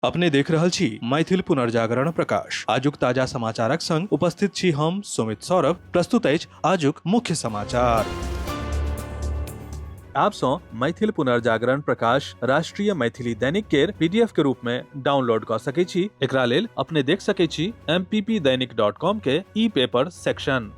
अपने देख रहल छी मैथिल पुनर्जागरण प्रकाश। आजुक ताजा समाचारक संग उपस्थित छी हम सुमित सौरभ। प्रस्तुत अछि आजुक मुख्य समाचार। आप सँ मैथिल पुनर्जागरण प्रकाश राष्ट्रीय मैथिली दैनिक केर पीडीएफ के रूप में डाउनलोड कऽ सकै छी। एकरा लेल अपने देख सकै छी mppdainik.com के ई पेपर सेक्शन।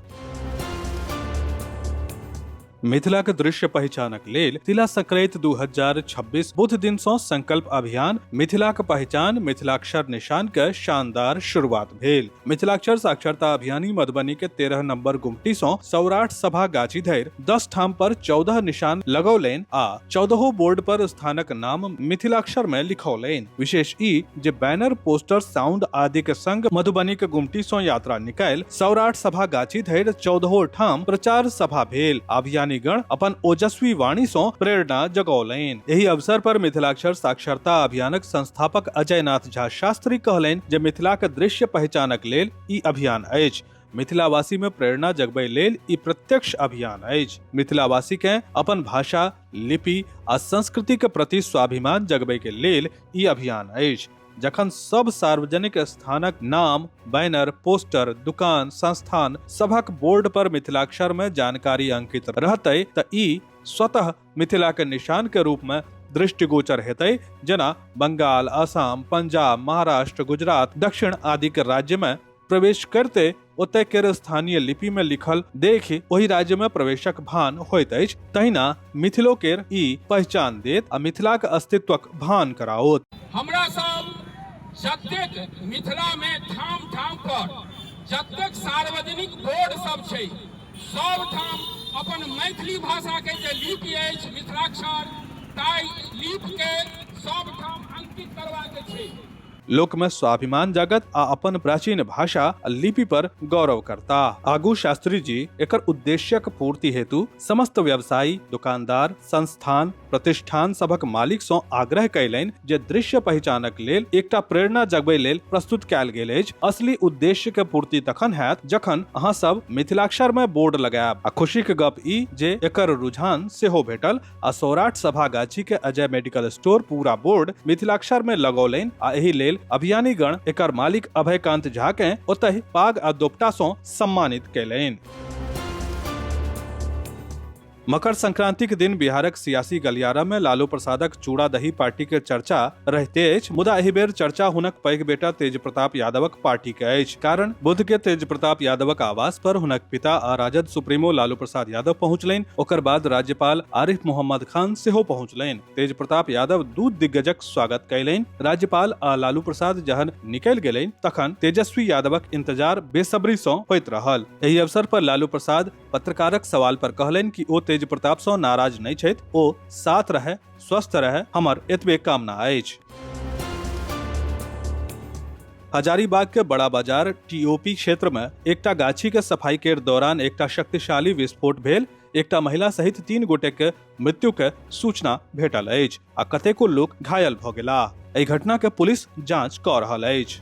मिथिलाक दृश्य पहिचानक लेल तिला संक्रांति 2026 बुध दिन सँ संकल्प अभियान मिथिलाक पहिचान मिथिलाक्षर निशान के शानदार शुरुआत भेल। मिथिलाक्षर साक्षरता अभियानी मधुबनी के 13 नंबर गुमटी सँ सौराठ सभा गाछी धरि 10 ठाम पर 14 निशान लगौलनि आ 14 बोर्ड पर स्थानक नाम मिथिलाक्षर में लिखौलनि। विशेष ई जे बैनर, पोस्टर, साउंड आदि के संग मधुबनी के गुमटी सँ यात्रा निकालि सौराठ सभा गाछी धरि 14 ठाम प्रचार सभा भेल। अभियानीगण अपन ओजस्वी वाणी सँ प्रेरणा जगौलनि। एहि अवसर पर मिथिलाक्षर साक्षरता अभियानक संस्थापक अजय नाथ झा शास्त्री कहलनि जे मिथिलाक दृश्य पहचानक लेल ई अभियान अछि। मिथिलावासी में प्रेरणा जगबै लेल ई प्रत्यक्ष अभियान अछि। मिथिलावासी के अपन भाषा, लिपि आ संस्कृति के प्रति स्वाभिमान जगबै के लेल ई अभियान अछि। जखन सब सार्वजनिक स्थानक नाम, बैनर, पोस्टर, दुकान, संस्थान सभक बोर्ड पर मिथिलाक्षर में जानकारी अंकित रहतै त ई स्वतः मिथिला के निशान के रूप में दृष्टिगोचर हेतै, जेना बंगाल, असम, पंजाब, महाराष्ट्र, गुजरात, दक्षिण आदि के राज्य में प्रवेश करते ओतय केर स्थानीय लिपि में लिखल देखि ओहि राज्य में प्रवेशक भान होइत अछि, तहिना मिथिलो केर ई पहचान देत आ मिथिलाक अस्तित्वक भान कराओत। हमरा सब जतेक मिथिला में ठाम ठाम पर जतेक सार्वजनिक बोर्ड सब छै सब ठाम अपन मैथिली भाषा के जे लिपि अछि मिथिलाक्षर, ताहि लिपि के सब ठाम अंकित करबाक छै। लोक में स्वाभिमान जागत आ अपन प्राचीन भाषा आ लिपि पर गौरव करता। आगू शास्त्री जी एकर उद्देश्यक पूर्ति हेतु समस्त व्यवसायी, दुकानदार, संस्थान, प्रतिष्ठान सभक मालिक सँ आग्रह कयलनि जे दृश्य पहिचानक लेल एकटा प्रेरणा जगबै लेल प्रस्तुत कयल गेल अछि। असली उद्देश्य के पूर्ति तखन हैत जखन अहाँ सब मिथिलाक्षर में बोर्ड लगायब। आ खुशी के गप ई जे एकर रुझान सेहो भेटल आ सौराठ सभा गाछी के अजय मेडिकल स्टोर पूरा बोर्ड मिथिलाक्षर में लगौलनि आ एहि लेल अभियानीगण एकर मालिक अभयकांत झा के ओतहि पाग आ दोपटा सँ सम्मानित कयलनि। मकर संक्रांतिक दिन बिहारक सियासी गलियारा में लालू प्रसादक चूड़ा दही पार्टी के चर्चा रहिते अछि, मुदा एहि बेर चर्चा हुनक पैघ बेटा तेज प्रताप यादवक पार्टी के अछि। कारण बुध के तेज प्रताप यादवक आवास पर हुनक पिता आ राजद सुप्रीमो लालू प्रसाद यादव पहुंचलनि। ओकर बाद राज्यपाल आरिफ मोहम्मद खान सेहो पहुंचलनि। तेज प्रताप यादव दू दिग्गजक स्वागत कयलनि। राज्यपाल आ लालू प्रसाद जहन निकलि गेलनि तखन तेजस्वी यादवक इंतजार बेसब्री सँ होइत रहल। एहि अवसर पर लालू प्रसाद पत्रकारक सवाल पर कहलनि कि ओ तेज प्रताप सँ नाराज नहि छथि, ओ साथ रहे, स्वस्थ रहे, हमर एतबे कामना अछि। हजारीबाग के बड़ा बाजार टीओपी क्षेत्र में एकटा गाछी के सफाई के दौरान एकटा शक्तिशाली विस्फोट भेल। एकटा महिला सहित 3 गोटे के मृत्यु के सूचना भेटल अछि आ कतेको लोक घायल भ गेलाह। एहि घटना के पुलिस जांच क रहल अछि।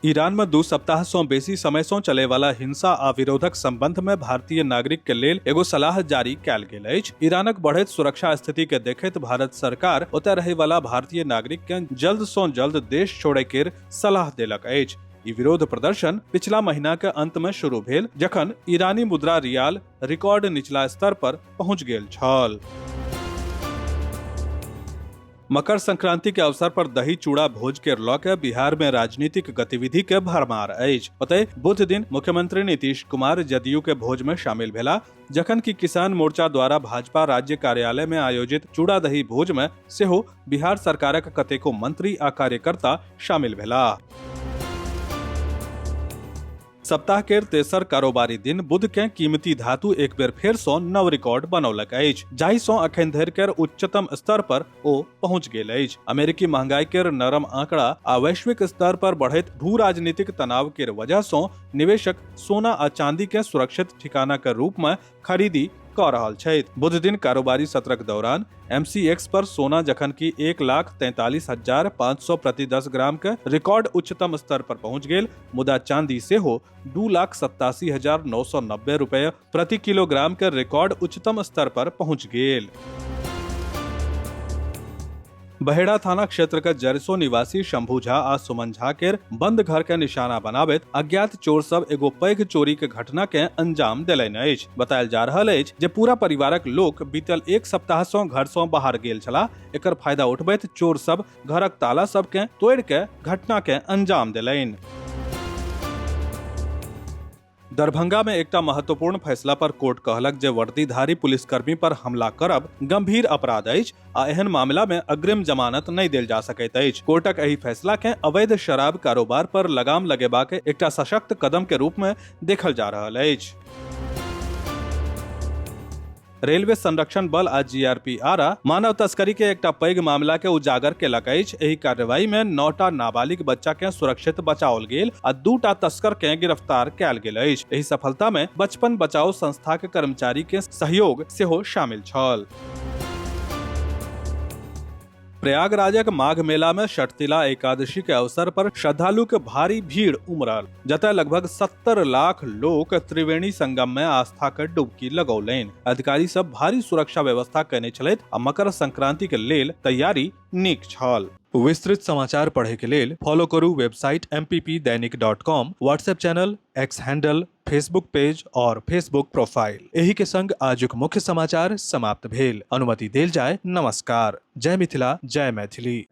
ईरान में 2 सप्ताह सँ बेसी समय सँ चले वाला हिंसा आ विरोधक संबंध में भारतीय नागरिक के लेल एगो सलाह जारी कयल गेल अछि। ईरानक बढ़ैत सुरक्षा स्थिति के देखैत भारत सरकार ओतय रहे वाला भारतीय नागरिक के जल्द सँ जल्द देश छोड़े के सलाह देलक अछि। ई विरोध प्रदर्शन पिछला महीना के अंत में शुरू भेल, जखन ईरानी मुद्रा रियाल रिकॉर्ड निचला स्तर पर पहुंच गेल छल। मकर संक्रांति के अवसर पर दही चूड़ा भोज के लऽ के बिहार में राजनीतिक गतिविधि के भरमार अछि। ओतय बुध दिन मुख्यमंत्री नीतीश कुमार जदयू के भोज में शामिल भेला, जखन कि किसान मोर्चा द्वारा भाजपा राज्य कार्यालय में आयोजित चूड़ा दही भोज में सेहो बिहार सरकारक कतेको मंत्री आ कार्यकर्ता शामिल भेला। सप्ताह के तेसर कारोबारी दिन बुध के कीमती धातु एक बेर फेर सँ नव रिकॉर्ड बनौलक अछि, जाहि सँ अखन धरि केर उच्चतम स्तर पर ओ पहुंच गेल अछि। अमेरिकी महंगाई केर नरम आंकड़ा आ वैश्विक स्तर पर बढ़ैत भू राजनीतिक तनाव केर वजह सँ निवेशक सोना आ चांदी के सुरक्षित ठिकाना के रूप में खरीदी कऽ रहल छथि। बुध दिन कारोबारी सत्रक दौरान एमसीएक्स पर सोना जखन कि 1,43,500 प्रति 10 ग्राम के रिकॉर्ड उच्चतम स्तर पर पहुंच गेल, मुदा चांदी सेहो 2,87,990 रुपये प्रति किलोग्राम के रिकॉर्ड उच्चतम स्तर पर पहुंच गेल। बहेड़ा थाना क्षेत्र के जरसो निवासी शंभू झा आ सुमन झा के बंद घर के निशाना बनाबैत अज्ञात चोर सब एगो पैघ चोरी के घटना के अंजाम देलनि अछि। बतायल जा रहल अछि जे पूरा परिवारक लोक बीतल एक सप्ताह सं घर सं बाहर गेल छलाह। एकर फायदा उठबैत चोर सब घरक ताला सब के तोड़ के घटना के अंजाम देलनि। दरभंगा में एकटा महत्वपूर्ण फैसला पर कोर्ट कहलक जे वर्दीधारी पुलिसकर्मी पर हमला करब गंभीर अपराध अछि आ एहन मामला में अग्रिम जमानत नहि देल जा सकैत अछि। कोर्टक एहि फैसला के अवैध शराब कारोबार पर लगाम लगेबाक एकटा सशक्त कदम के रूप में देखल जा रहल अछि। रेलवे संरक्षण बल आ जीआरपी आरा मानव तस्करी के एकटा पैघ मामला के उजागर केलक अछि। एहि कार्रवाई में 9टा नाबालिग बच्चा के सुरक्षित बचाओल गेल आ 2टा तस्कर के गिरफ्तार कयल गेल अछि। एहि सफलता में बचपन बचाओ संस्था के कर्मचारी के सहयोग सेहो शामिल छल। प्रयागराजक माघ मेला में षटतिला एकादशी के अवसर पर श्रद्धालु के भारी भीड़ उमड़ल, जतय लगभग 70 लाख लोक त्रिवेणी संगम में आस्था के डुबकी लगौलनि। अधिकारी सब भारी सुरक्षा व्यवस्था कयने छलथि आ मकर संक्रांति के लेल तैयारी नीक छल। विस्तृत समाचार पढ़े के लेल फॉलो करू website mppdainik.com, WhatsApp channel, X handle, Facebook page और फेसबुक प्रोफाइल। एही के संग आजुक मुख्य समाचार समाप्त भेल। अनुमति देल जाय। नमस्कार। जय मिथिला, जय मैथिली।